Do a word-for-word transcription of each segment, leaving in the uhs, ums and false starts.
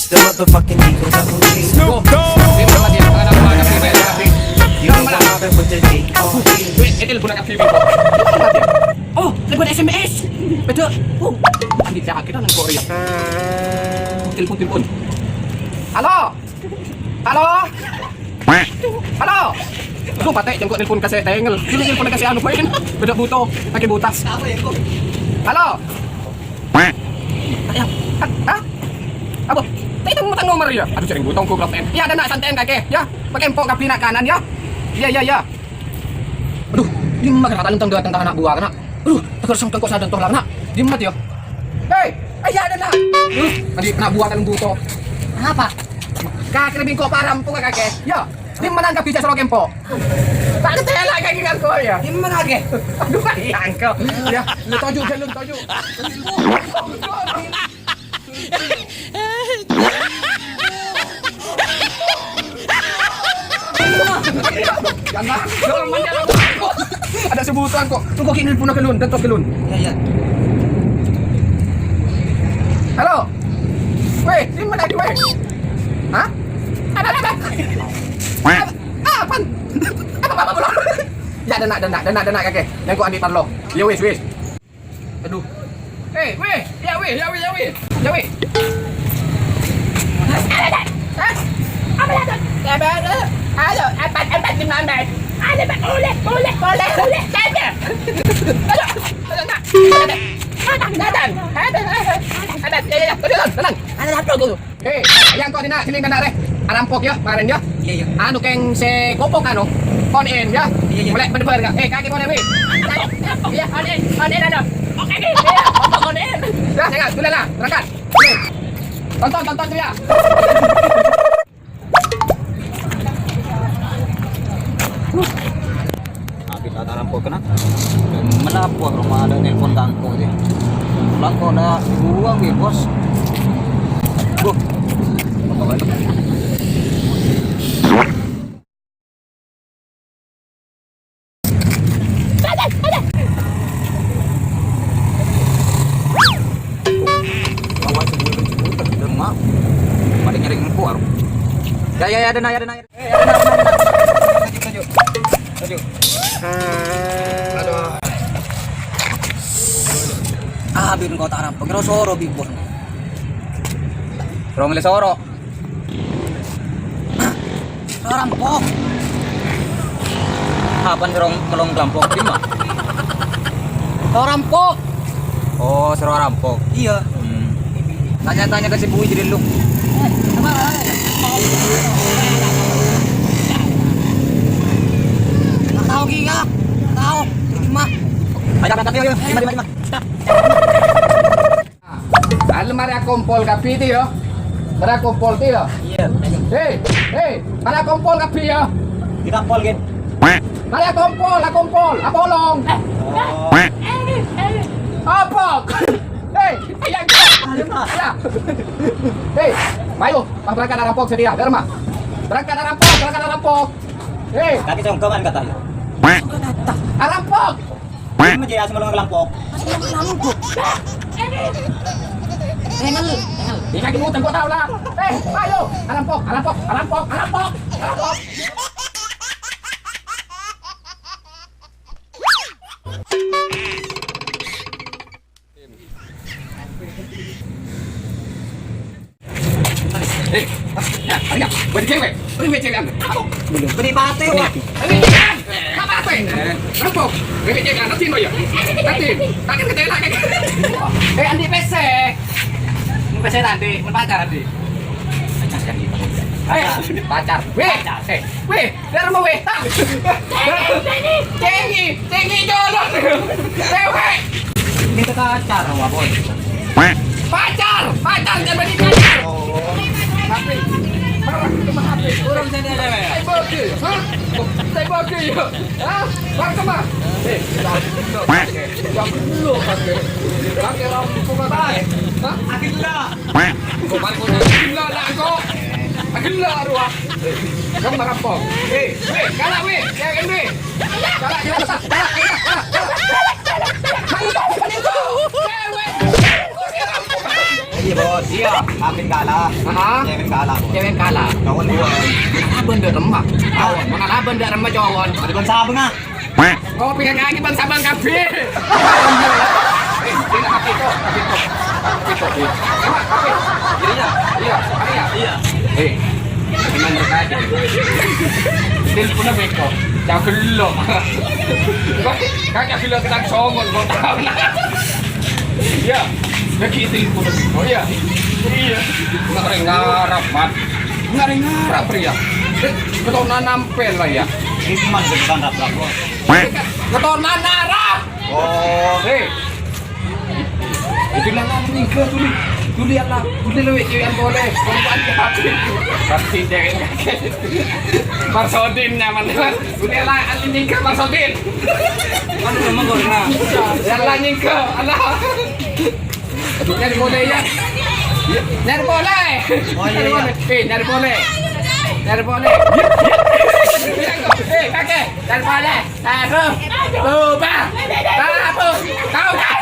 The motherfucking Eagle Double G. Snoop Dogg. You know what I'm saying? Wait, eh, telepon ka Bibi. Oh, telepon S M S. Betul. Oh, andi' siapa kita nang Korea. Telepon, telepon. Halo? Halo? Halo? Aduh, pate' jengko nelpon ka se tengel. Ini nelpon ka se anu, poin. Beda buto, pakai butas. Halo? Ayo. Hah? Apa? Tadi kamu tang nomor ya? Aduh, sering butong goblok, Ten. Ya, ada nak santai, kakek. Ya, pakai empok kapi nak kanan, ya. Iya, iya, iya. Aduh, ini mah kena tentang datang anak buah, kena. Aduh, tegar sengkeng kok sadang toh lah, kena. Diem aja, ya. Hei, ayo ada nak. Aduh, tadi anak buah kan buto. Apa? Kakek lebih kok parah, empok kakek. Ya. Dimma nangka bija soro kempo? Tak ketela kaki kangko ya. Dimma kaki? Aduh, kaki kangko. Ya, lu toju, lu toju. Jangan. Ada sebutan kok. Tunggu kini punah kelun, dan tos kelun. Ya, ya. Halo. Weh, dimma lagi, weh? Hah? Ada, ada. Apaan? Apa, apa, apa, belum? Ya, denak, denak, denak, denak, kakek. Yang kok andi' parlo. Ya, wis, wis. Aduh. Eh, wis. Ya, wis, ya, wis, ya, wis. Ya, wis. Hah? Apa ya, Dad? Ayo, empat, empat, lima, empat. Ayo, Pak, boleh, boleh, boleh, boleh. Ayo, ayo, nak. Datang, datang. Datang, datang. Datang, ya, ya, ya. Tenang, tenang. Ada apa, Guru? Eh, yang kau tina, sini kena reh. Arampok ya, kemarin ya. Iya, iya. Anu, keng se kopok anu. Phone in ya. Iya, iya. Mulai berdebar ya. Eh, kaki phone in, weh. Iya, phone in, phone in ada. Oke, iya, phone in. Ya, jangan, sudah lah, berangkat. Oke. Tonton, tonton tuh ya. Abis ada rampok kena. Melapo rumah ada nelpon kangko dia. Kangko ada uang ya, Bos. Buh. Awas, sebelum, sebelum, maaf. Pada nyari ngko, warung. Ya, ya, ya, ada na, ya, ada na, ya. Eh, ada na, ada na, ada na. Maju, maju. Maju. Aduh. Ah, bin kota rampok. Kira soro, bi, bos. Rong le soro. Rampok. Apaan sero melong rampok? Di mana? Rampok. Oh, sero rampok. Iya. Hmm. Tanya-tanya ke si Bui jadi lu. Eh, apa? Nggak tahu, Ki, ya. Nggak tahu. Terima. Ayo, berangkat, yuk, yuk. Terima, terima, terima. Almarhum kompol kabbhi, Ti, ya. Mara kompol, Ti, ya. Iya, ayo. Hei, hei, mara kompol kabbhi, ya. Kita pol, Gen. Mara kompol, la kompol, la polong. Oh. Apa? Hei, iya, iya. Ayo, Pak. Iya. Hei, mayu, pas berangkat arampok sedia, Dharma. Berangkat arampok, berangkat arampok. Hei. Kaki songkoman katanya. Arampok. Ini menjadi asal ngelampok. Asal ngelampok. Engel, engel. Ini kaki muter, gua tahu lah. Eh, ayo, arampok, arampok, arampok, arampok, arampok. Eh, ya, ya, beri cewek, beri cewek anu. Aku, beri mati, wah. Beri cewek, apa, apa ini? Apa? Beri cewek anu, sini, ya. Nanti, nanti kita enak, kayak. Eh, Andi pesek. Pesek nanti, pacar, Andi. Pacar, Andi. Eh, pacar. Weh, eh, weh. Biar mau weh. Cengi, cengi, jolong. Cewek. Ini pacar, wah, boy. Pacar, pacar, jangan bagi pacar. Oh, tapi, malah cuma habis. Orang jadi cewek. Saya bagi, hah? Saya bagi, ya. Hah? Bang, kemana? Eh, jam dulu, pakai. Pakai lampu, pakai. Hah? Akhirnya. Kok paling punya gila lah kok. Gila ruah. Kamu marampok. Eh, weh, kalah, weh. Ya, kan, weh. Kalah, kalah, kalah, kalah, kalah, kalah. Maju, maju, maju. Eh, weh. Bos. Iyâ. Abin kalah. Heeh. Cewek kalah, Bos. Cewek kalah. Kawan gua. Abin dâ' remma. Kawan. Mana abin dâ' remma, kawan? Ada ban sabeng, ah. Kopi kaki bang sabeng kabeh. Eh, ini kaki itu, kaki itu. Kaki itu, iya. Apa, apa? Iya, iya. Iya, apa ya? Iya. Eh, gimana mereka aja? Teleponnya beko. Cagelo. Kok, kagak gelo tentang songol, kok tahu. Iya. Lagi telepon beko, iya. Iya. Nggak ada yang ngarap, Mat. Nggak ada yang ngarap, ya. Eh, ketonan nampel lah, ya. Ini cuma bukan rap-rap, Bos. Ketonan narap. Oh. Eh. Itu lah, lah, meninggal, tuli. Tuli, Allah. Tuli, lu, cewek yang boleh. Perempuan jahat. Pasti cewek. Marsodin nyaman, Mas. Tuli, Allah, meninggal, Marsodin. Aduh, memang kok, nah. Ya, Allah, nyingkir. Allah. Nyari boleh, ya. Nyari boleh. Oh, iya, iya. Nyari boleh. Eh, nyari boleh. Nyari boleh. Eh, kakek, nyari boleh. Taruh. Coba. Taruh. Tahu tak?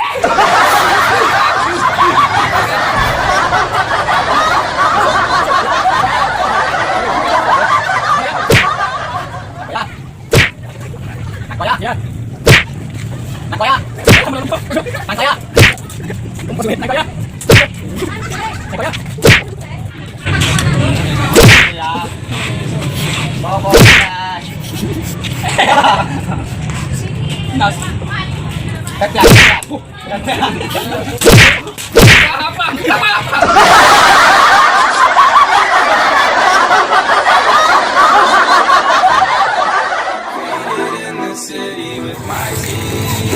Nangkoya. Ya. Nangkoya. Nangkoya. Nangkoya. Nangkoya. Ya. Bawa, bawa, ya. Nas. Kata.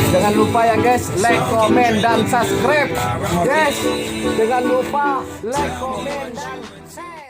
Jangan lupa ya guys, like, komen, dan subscribe. Guys, jangan lupa like, komen, dan share.